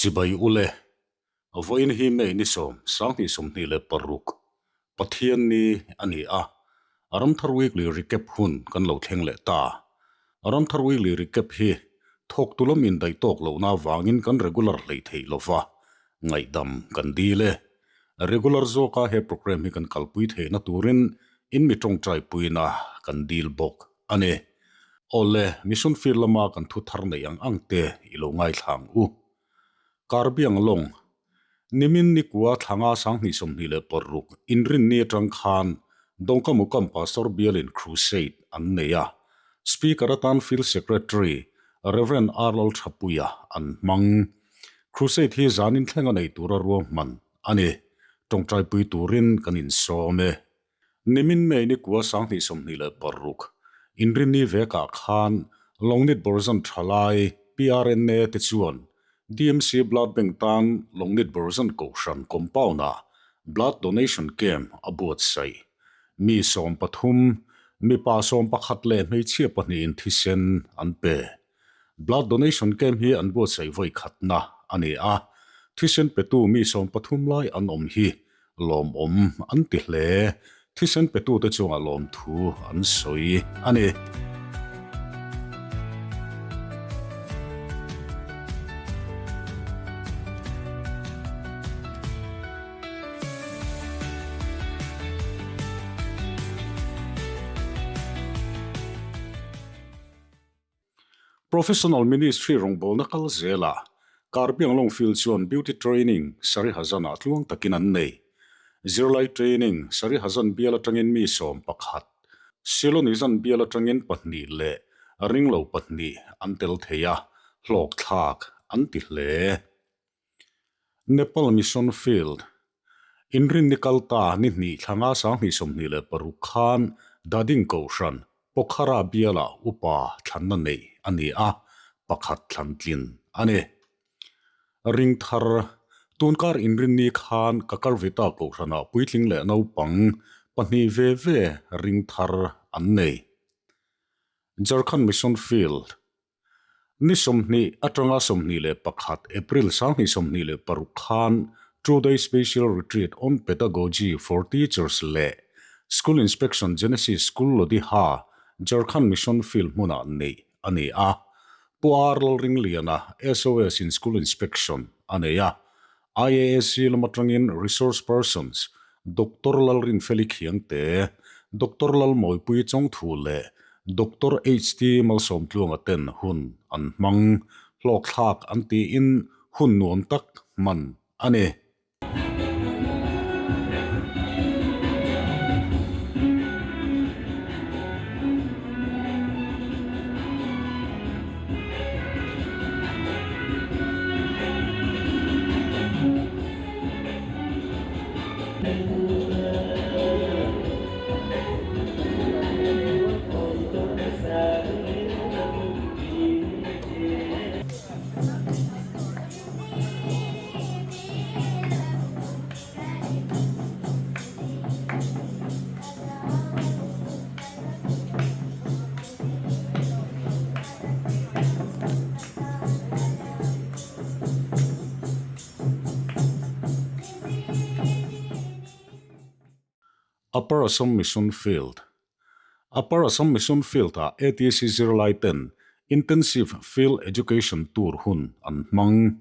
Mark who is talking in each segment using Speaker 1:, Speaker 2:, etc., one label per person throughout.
Speaker 1: Chibai ule, vawiin hi May ni sawm, 2026, Pathian ni a ni a, Ramthar Weekly Recap hun kan lo thleng leh ta. Ramthar Weekly Recap hi thawktu lam indaih tawk lohna avangin kan regular hlei thei lova, ngaihdam kan dil e. Regular zawka he programme hi kan kalpui theihna turin in mi tawngtai puina kan dil bawk a ni. Awle, mission field lama kan thu thar neih ang ang te i lo ngaithla ang u. Karbiang lawng, nimin nikua thlanga 2026 inrinni atang khan Dongkamukam Pastor bialin Crusade an nei a, Speaker atan Field Secretary Rev. R. Lalthapuia an hmang. Crusade hi zanin thleng a nei tura ruahman a ni. Tawngtaipui turin kan insawm e. Nimin May nikua 2026, inrinni vekah khan Longnit Borzan thalai PRNA te chuan DMC Blood Bank tan Longnit Borzan Kohhran compound-ah Blood Donation Camp a buatsaih. Mi 13, mipa 11 leh hmeichhia pahnihin thisen an pe. Blood donation camp hi an buatsaih vawi khatna a ni a, thisen petu mi 13 lai an awm hi lawmawm an ti hle. Thisen petute chungah lawmthu an sawi a ni. Professional Ministry rawngbawlna kal zelah Karbiang Lawngfield chuan Beauty Training Sari Hazan-ah tluang takin an nei. Zirlai Training Sari Hazan bial atangin mi 11, Silonizan bial atangin pahnih leh ringlo pahnih an tel thei a, hlawkthlak an ti hle. Nepal Mission Field, Inrinni kalta ni hnih thlanga 2026 khan Dhading Kohhran, Pokhara bialah upa thlanna neih a ni a, pakhat thlan tlin a ni. Ringthar, Tunkar inrinni khan Kakarvita Kohhranah puitling leh naupang pahnih ve ve ringthar an nei. Jharkhand Mission Field, Ni 20 atanga 21 April 2026 khan Two Day Special Retreat on Pedagogy for Teachers leh School Inspection Genesis School Lodiha, Jharkhand Mission Field hmunah neih a ni a. Pu R. Lalringliana, SOS in School Inspection a nei a. IASC lam atangin Resource Persons, Doctor Lalrinfeli Khiangte, Doctor Lalmawipui Chawngthu leh Doctor HT Malsawmtluanga ten hun an hmang. Hlawkthlak an tiin hun nuam tak hman a ni. Upper Assam Mission Field Upper Assam Mission Field-ah ATC zirlai ten Intensive Field Education Tour hun an hmang.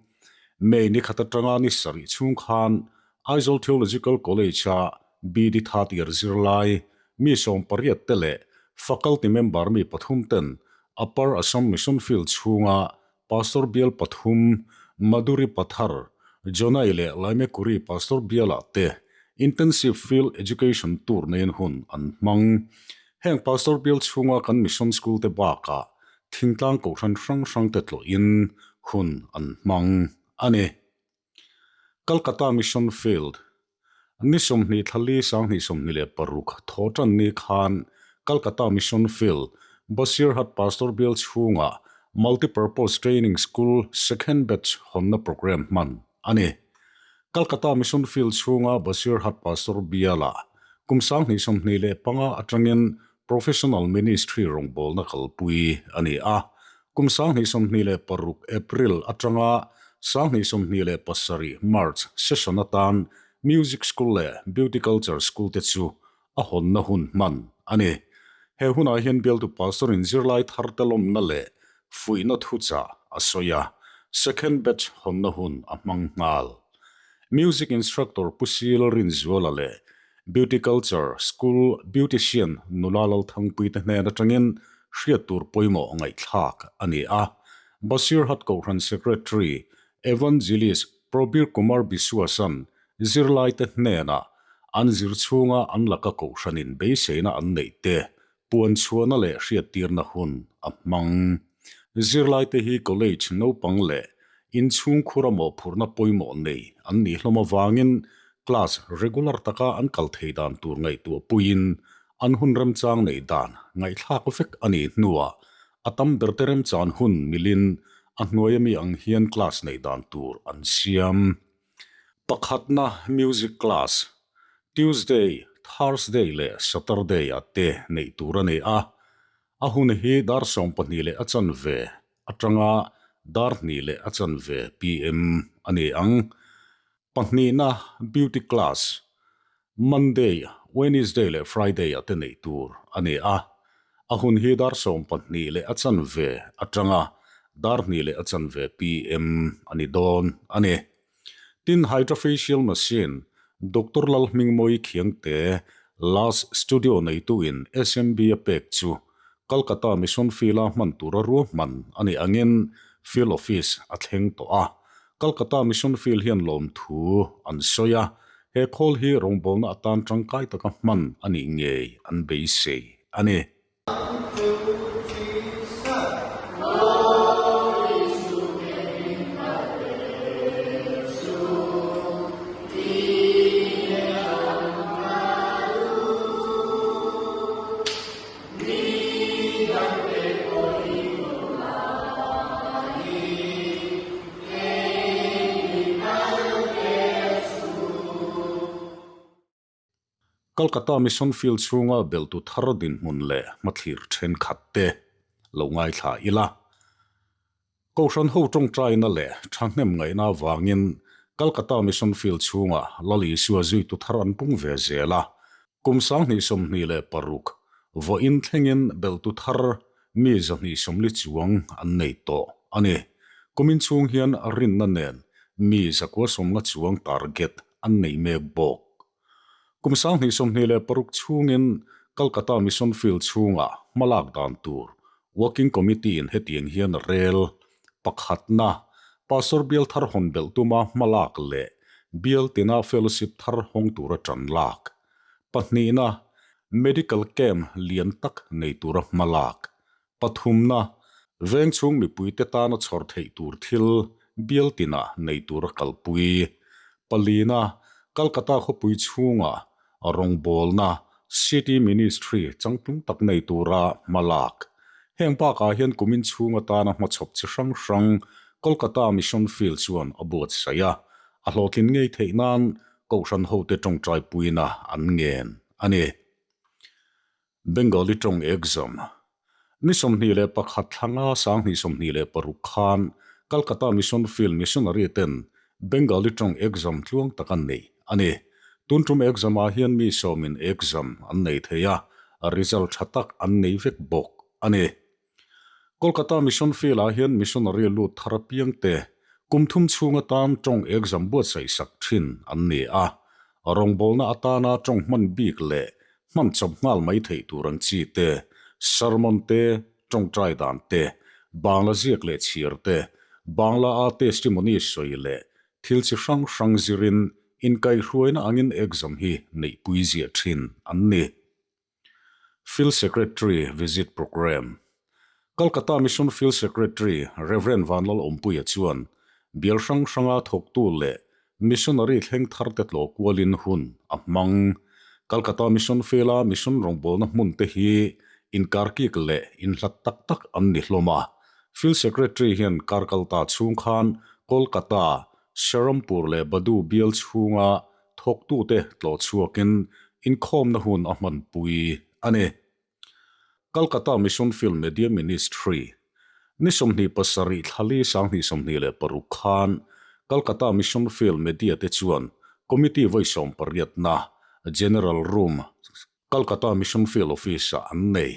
Speaker 1: May ni khat atanga ni sarih chhung khan Aizawl Theological College-a BD third year zirlai mi 18 te leh faculty member mi pathum ten Upper Assam Mission Field chhunga Pastor bial pathum, Madhuri Pathar, Jonai leh Laimekuri Pastor bialah te Intensive Field Education Tour neiin hun an hmang. Heng Pastor bial chhunga kan Mission School te bakah thingtlang kohhran hrang hrang te tlawhin hun an hmang a ni. Calcutta Mission Field, Ni 20 thla li 2026 thawhtan ni khan Calcutta Mission Field, Basirhat Pastor bial chhungah Multi-Purpose Training School Second Batch hawnna programme hman a ni. Calcutta Mission Field chhunga Basirhat Pastor bialah kum 2025 atangin Professional Ministry rawngbawlna kalpui a ni a. Kum 2026 April atanga 27 March session atan Music School leh Beauty Culture School te chu a hawnna hun hman a ni. He hunah hian bialtu pastor in zirlai thar te lawmna leh fuihna thuchah a sawi a, second batch hawnna hun a hmang nghal. Music instructor Pu Sil Rinzuala leh Beauty Culture School Beautician nula Lalthangpui te hnen atangin hriat tur pawimawh ngaihthlak a ni a. Basirhat Kohhran Secretary Evangelist Probir Kumar Biswasan zirlaite hnenah an zir chhunga an laka kohhranin beiseina an neih te puan chhuahna leh hriattirna hun a hmang. Zirlaite hi college naupang leh inchhungkhura mawhphurhna pawimawh nei an nih hlawm avangin class regular taka an kal thei dan tur ngaihtuah puiin an hun remchang neih dan ngaihthlak vek a nih hnuah a tam berte remchan hun milin a hnuaia mi ang hian class neih dan tur an siam. Pakhatna music class Tuesday, Thursday leh Saturday ah te neih tur a ni a, a hun hi dar 12 leh a chanve atanga dar 2 leh a chanve pm a ni ang. Pahnihna beauty class Monday, Wednesday leh Friday ah te neih tur a ni a, a hun hi dar 12 leh a chanve atanga dar 2 leh a chanve pm a ni dawn a ni. Tin, Hydrafacial machine Doctor Lalhmingmawi Khiangte Last Studio neituin SMB a pek chu Calcutta Mission Field-a hman tura ruahman a nih angin Field Office a thleng tawh a. Calcutta Mission Field hian lawmthu an sawi a, he khawl hi rawngbawlna atan tangkai taka hman a nih ngei an beisei a ni. Calcutta Mission Field chhunga beltu thar dinhmun leh hmathlir thenkhat te lo ngaithla ila. Kohhran ho tawngtaina leh thahnem ngaihna avangin Calcutta Mission Field chhunga Lal Isua zuitu thar an pung ve zel a. Kum 2026 vawiin thlengin beltu thar mi 240 chuang an nei tawh a ni. Kumin chhung hian rinna nen mi 950 chuang target an nei mek bawk. Kum 2026 chhungin Calcutta Mission Field chhungah hmalak dan tur Working Committee in hetiang hian a rel, Pakhatna, Pastor bial thar hawn belh tuma hmalak leh bial tina fellowship thar hawng tura tan lak. Pahnihna, Medical camp lian tak nei tura hmalak. Pathumna, veng chhung mipuite tana chhawr theih tur thil bial tinah nei tura kalpui. Palina, Calcutta khawpui chhungah rawngbawlna City Ministry changtlung tak nei tura hmalak. Heng bakah hian kumin chhung atana hmachhawp chi hrang hrang Kolkata Mission Field chuan a buatsaih a, a hlawhtlin ngei theih nan Kohhran hote tawngtaipuina an ngen a ni. Bengali tawng exam Ni 21 thlanga 2026 khan Calcutta Mission Field Missionary ten Bengali tawng exam tluang tak an nei a ni. Tun tum exam ah hian mi sawmin exam an nei thei a, result tha tak an nei vek bawk a ni. Kolkata Mission Field ah hian missionary lut thar apiang te kum thum chhung atan tawng exam buatsaih sak thin an ni a. Rawngbawlna atana tawng hman bik leh hman chawp nghal mai theih tur ang chi te, sermon te, tawngtai dan te, Bangla ziak leh chhiar te, Bangla a testimony sawi leh thil chi hrang hrang zirin inkaihhruaina angin exam hi neihpui ziah thin an ni. Field Secretary Visit Programme Calcutta Mission Field Secretary Rev. Vanlal Awmpuia chuan bial hrang hranga thawktu leh missionary thleng tharte tlawh kualin hun a hmang. Calcutta Mission Field-a mission rawngbawlna hmunte hi inkarkik leh inhlat tak tak an ni hlawm a. Field Secretary hian karkalta chhung khan Kolkata, Serampur leh Badu bial chhunga thawktute tlawh chhuakin inkhawmna hun a hmanpui a ni. Calcutta Mission Field Media Ministry ni 27 thlali 2026 khan. Calcutta Mission Field Media te chuan Committee vawi sawmpariatna General Room, Calcutta Mission Field Office-ah an nei.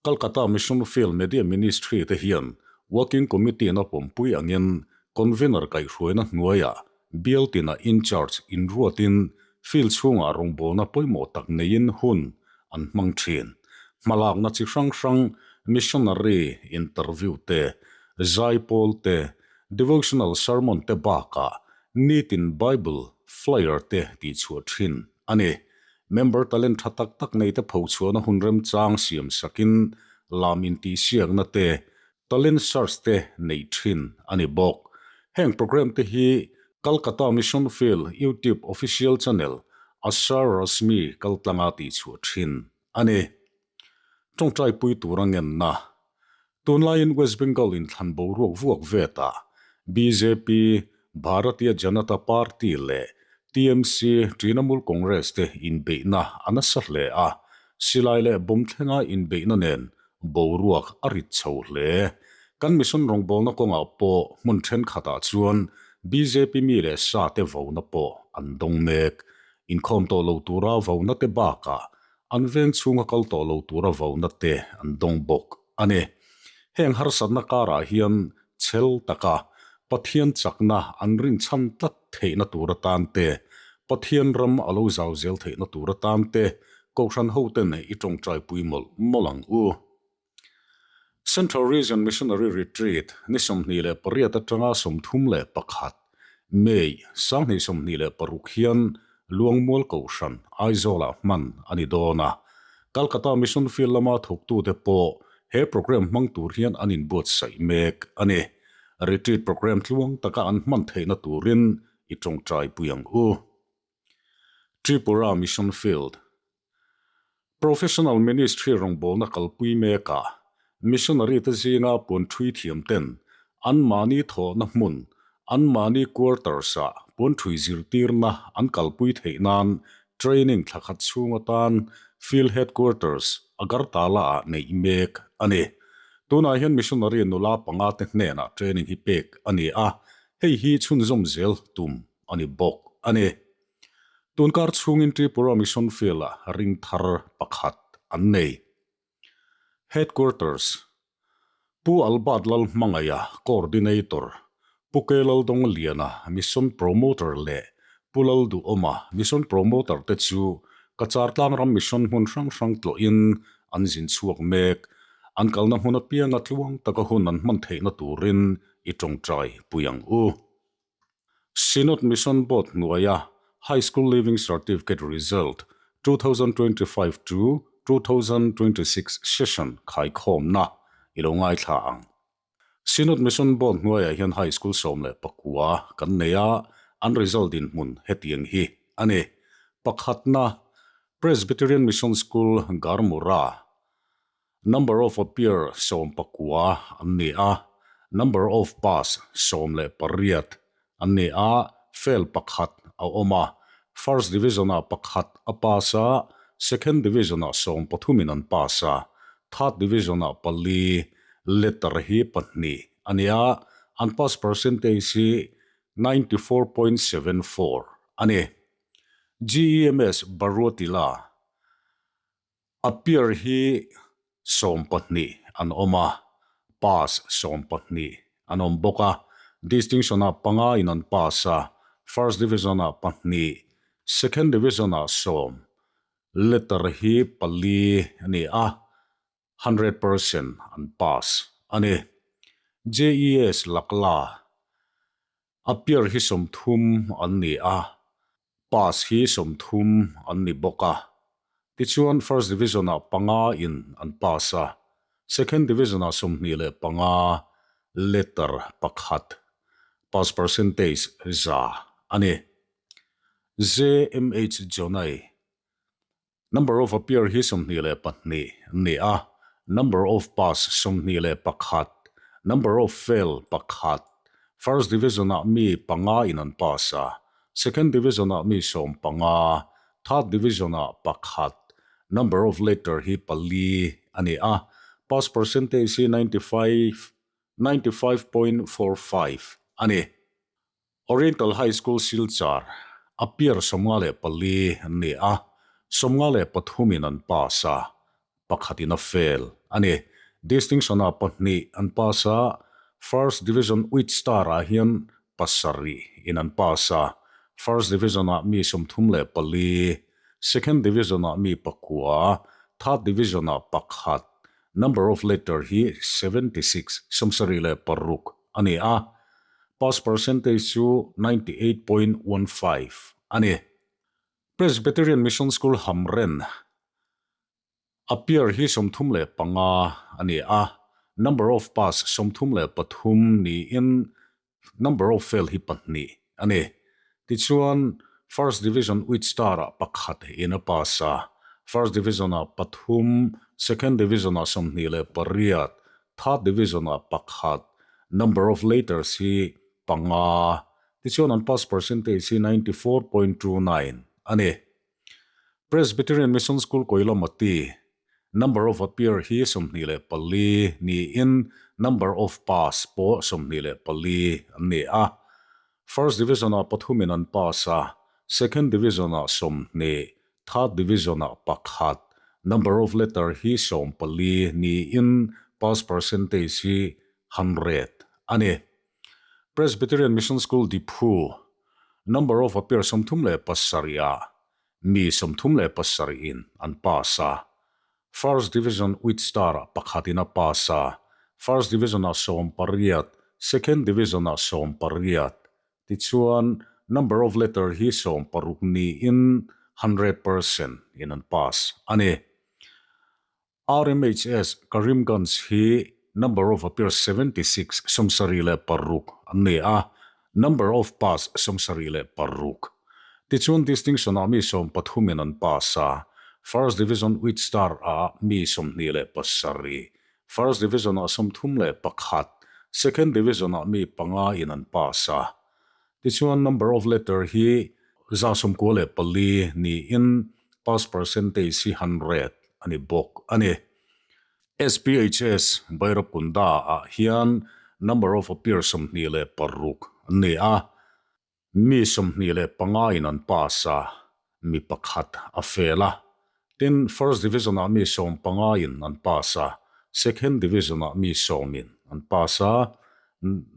Speaker 1: Calcutta Mission Field Media Ministry te hian Working Committee-in a pawmpui angin Convener kaihhruaina hnuaiah bial tinah in-charge inruatin field chhungah rawngbawlna pawimawh tak neiin hun an hmang thin. Hmalakna chi hrang hrang missionary interview te, zaipawl te, devotional sermon te bakah nitin Bible flyer te tihchhuah thin a ni. Member talent tha tak tak neite phochhuahna hun remchang siam sakin lam intihsiakna te, talent search te neih thin a ni bawk. Heng program te hi Calcutta Mission Field YouTube official channel Ashar Rashmi kaltlanga tihchhuah thin a ni. Tawngtai pui tura ngenna Tunlaiin West Bengal inthlan boruak vuak vetah bjp, Bharatiya Janata Party leh TMC, Trinamool Congress te inbeihna a nasa hle a, silai leh bomb thlenga inbeihna nen boruak a rit chho hle. Kan mission rawngbawlna kawngah pawh hmun thenkhatah chuan bjp mi leh sa te vona pawh an dawng mek. Inkhawm tawh lo tura vona te bakah An veng chhunga kal tawh lo tura vona te an dawng bawk a ni. Heng harsatna karah hian chhel taka Pathian chakna an rinchhan tlat theihna tur atan te, Pathian ram a lo zau zel theihna tur atan te Kohhran hoten i tawngtaipui mawlh mawlh ang u. Central Region Missionary Retreat ni 28 atanga 31 May 2026 hian Luangmual Kohhran, Aizawlah hman a ni dawn a. Calcutta Mission Field lama thawktute pawh he programme hmang tur hian an inbuatsaih mek a ni. Retreat programme tluang taka an hman theihna turin i tawngtaipui ang u. Tripura Mission Field Professional Ministry rawngbawlna kalpui mekah missionary te zinga puan thui thiam ten anmahni thawhna hmun, anmahni quarters-ah puan thui zirtirna an kalpui theih nan training thla khat chhung atan Field Headquarters, Agartala-ah neih mek a ni. Tunah hian missionary nula panga te hnenah training hi pek a ni a, hei hi chhunzawm zel tum a ni bawk a ni. Tunkar chhungin Tripura Mission Field-ah ring thar pakhat an nei. Headquarters, Pu Albert Lalhmangaia, Coordinator, Pu K Laldawngliana, Mission Promoter leh Pu Lalduhawma, Mission Promoter te chu Cachar tlangram mission hmun hrang hrang tlawhin an zin chhuak mek. An kalna hmun apianga tluang taka hun an hman theihna turin i tawngtai pui ang u. Synod Mission Board hnuaia High School Leaving Certificate Result 2025 to 2026 Session khaikhawmna i lo ngaithla ang. Synod Mission Board hnuaiah hian High School 19 kan nei a, an result dinhmun hetiang hi a ni. Pakhatna, Presbyterian Mission School, Garmura. Number of appear 19 an ni a, number of pass 18 an ni a, fail pakhat a awm a, first division-ah pakhat a pass a, second division-ah sawmpathumin an pass a, third division-ah pali, letter hi pahnih a ni a, an pass percentage hi 94.74 a ni. GEMS Baruatila. Appear hi 12 an awm a, pass 12 an awm bawk a, distinction-ah panga in an pass a, first division-ah pahnih, second division-ah sawm, letter hi pali a ni a, 100% an pass a ni. JES Lakla, Appear hi 30 an ni a, Pass hi 30 an ni bawk a. Tichuan First Division-ah panga in an pass a, Second Division-ah 25, letter pakhat, pass percentage za a ni. JMH Jonai. Number of appear hi 22 an ni a, number of pass 21, number of fail pakhat. First Division-ah mi panga in an pass a, Second Division-ah mi 15, Third Division-ah pakhat. Number of letter hi pali a ni a, pass percentage hi 95, 95.45 a ni. Oriental High School Silchar, Appear 54 an ni a, 53 in an pass a, pakhat in a fail a ni. Distinction ah pahnih an pass a, First Division with Star ah hian pasarih in an pass a, First Division ah mi 34, Second Division ah mi pakua, Third Division ah pakhat, number of letter hi 76, 76, a ni a, pass percentage chu 98.15 a ni. Presbyterian Mission School Hamren appear hi 35 a ni a, number of pass 33 niin number of fail hi pahnih a ni. Tichuan, First Division with Star-ah pakhat in a pass a, First Division-ah pathum, Second Division-ah 28, Third Division-ah pakhat, number of letters hi panga, tichuan an pass percentage hi 94.29 a ni. Presbyterian Mission School Koilamati, number of appear hi 24 niin number of pass pawh 24 an ni a. First Division-ah pathumin an pass a, Second Division-ah 20, Third Division-ah pakhat, number of letter hi 14 niin pass percentage hi 100 a ni. Presbyterian Mission School Diphu, number of appear 37 ah mi 37 in an pass a. First Division with Star ah pakhat in a pass a, First Division ah 18, Second Division ah 18. Tichuan, number of letter hi 60 niin 100% in an pass a ni. RMHS Karimganj hi number of appear 76, 76 an ni a, number of pass 76. Tichuan distinction ah mi 13 in an pass a, First Division with Star ah mi 27, First Division ah 31, Second Division ah mi panga in an pass a. Tichuan number of letter hi 94 niin pass percentage hi 100 a ni bawk a ni. SPHS Bhairabkunda ah hian number of appear 26 an ni a, mi 25 in an pass a, mi pakhat a fail a. Tin, First Division ah mi 15 in an pass a, Second Division ah mi 10 in an pass a,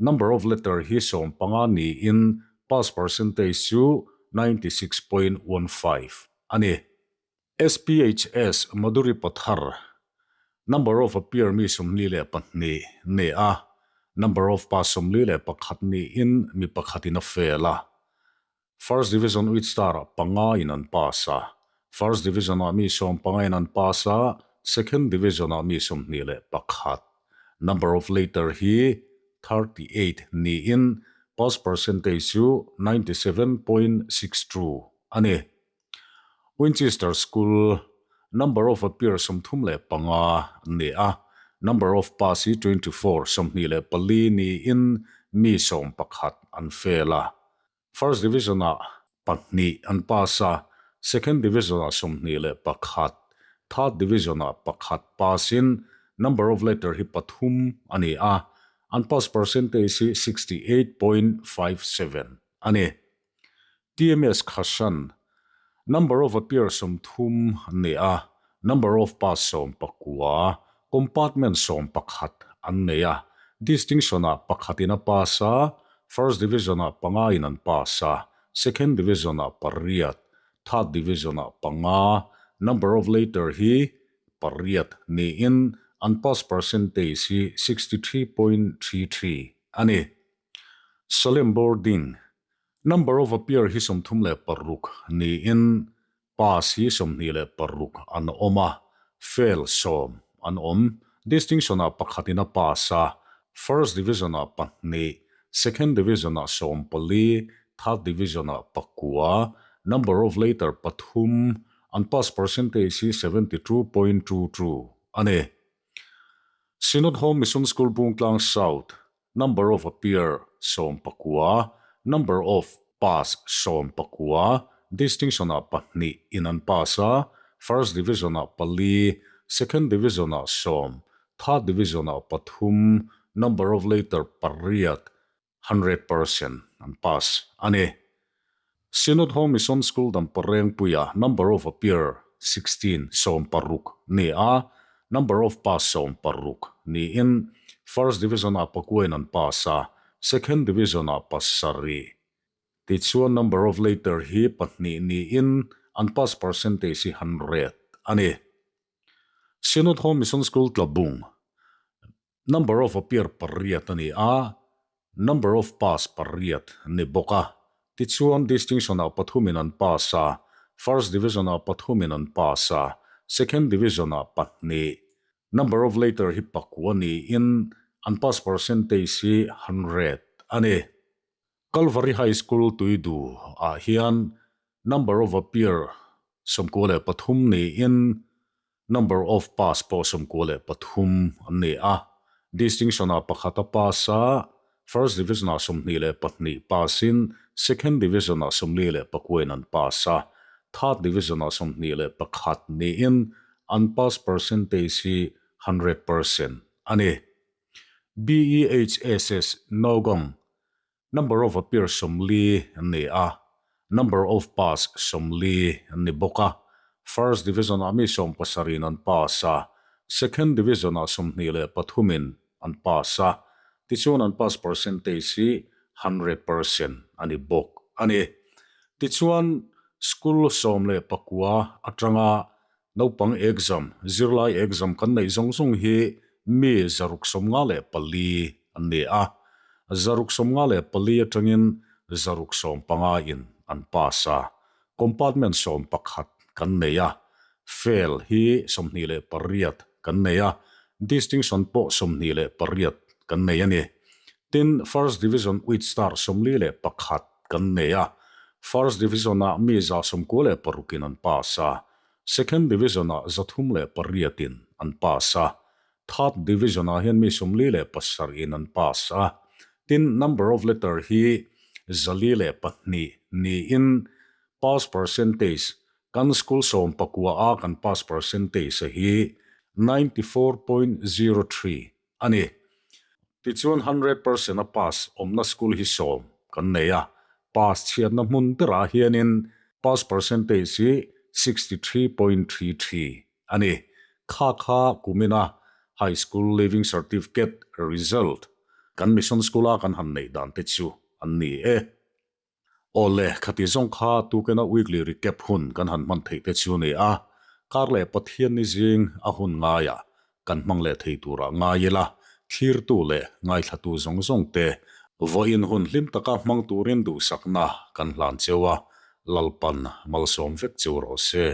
Speaker 1: number of letter hi 15 niin pass percentage chu 96.15 a ni. SPHS Madhuri Pathar, number of appear mi 42 ni a, number of pass 41 niin mi pakhat in a fail a. First Division with Star ah panga in an pass a, First Division ah mi 15 in an pass a, Second Division ah mi 21. Number of letter hi 38 niin pass percentage chu 97.62 a ni. Winchester School, number of appear 35 an ni a, number of pass hi 24, 24 niin mi 11 an fail a. First Division ah pahnih an pass a, Second Division ah 21, Third Division ah pakhat pass in number of letter hi pathum a ni a, an pass percentage hi 68.57 a ni. TMS Khashan, number of appear 30 an ni a, number of pass 19, compartment 11 an nei a, distinction ah pakhat in a pass a, First Division ah panga in an pass a, Second Division ah pariat, Third Division ah panga, number of letter hi pariat niin an pass percentage hi 63.33 a ni. Salem Boarding, number of appear hi 36 niin pass hi 26 an awm a, fail 10 an awm. Distinction ah pakhat in a pass a, First Division ah pahnih, Second Division ah 14, Third Division ah pakua, number of letter pathum, an pass percentage hi 72.22 a ni. Synod Home Mission School Bungtlang South, number of appear 19, number of pass 19, distinction ah pahnih in an pass a, First Division ah pali, Second Division ah 10, Third Division ah pathum, number of letter pariat, 100% an pass a ni. Synod Home Mission School Damparengpuia number of appear 16, 16 ni a, number of pass 16 niin First Division-ah pakuain an pass a, Second Division-ah pasarih. Tichuan number of later hi pahnih niin an pass percentage hi 100 a ni. Synod Home Mission School Tlabung Number of appear pariat a ni a, number of pass pariat ni bawk a. Tichuan distinction ah pathumin an pass a, first division ah pathumin an pass a, second division ah pahnih. Number of later hi pakua niin an pass percentage hi 100 a ni. Calvary High School Tuidu ah hian number of appear 93 niin Number of pass pawh 93 an ni a, distinction ah pakhat a pass a, first division ah 22 pass in second division ah 49 in an pass a, third division ah 21 niin an pass percentage hi 100% a ni. BEHSS Nowgong Number of appear 40 an ni a, number of pass 40 an ni bawk a. First Division ah mi 70 in an pass a, Second Division ah 23 in an pass a. Tichuan an pass percentage hi 100% a ni bawk a ni. Tichuan school 19 atanga Naupang exam, zirlai exam kan neih zawng zawng hi mi 654 an ni a. 654 atangin 615 in an pass a. Compartment 11 kan nei a. Fail hi 28 kan nei a. Distinction pawh 28 kan nei a ni. Tin, First Division with Star 41 kan nei a. First Division-ah mi 96 in an pass a. Second Division-ah 308 in an pass a. Third Division-ah hian mi 47 in an pass a. Tin, number of letter hi 402 niin pass percentage kan school 19 a kan pass percentage a hi 94.03 a ni. Tichuan 100% a pass awmna school hi 10 kan nei a, pass chhiatna hmun berah hianin pass percentage hi 63.33 a ni. Kha kha kumina High School Leaving Certificate result kan Mission School-a kan han neih dan te chu an ni e. Awle, khati zawng kha tukena weekly recap hun kan han hman theih te chu ni a, kar leh Pathian ni zing a hun ngaiah kan hmang leh thei turah ngai ila, thlirtu leh ngaithlatu zawng zawng te vawiin hun hlim taka hmang turin duhsakna kan hlan cheu a, Lalpan malsawm vek cheu rawh se.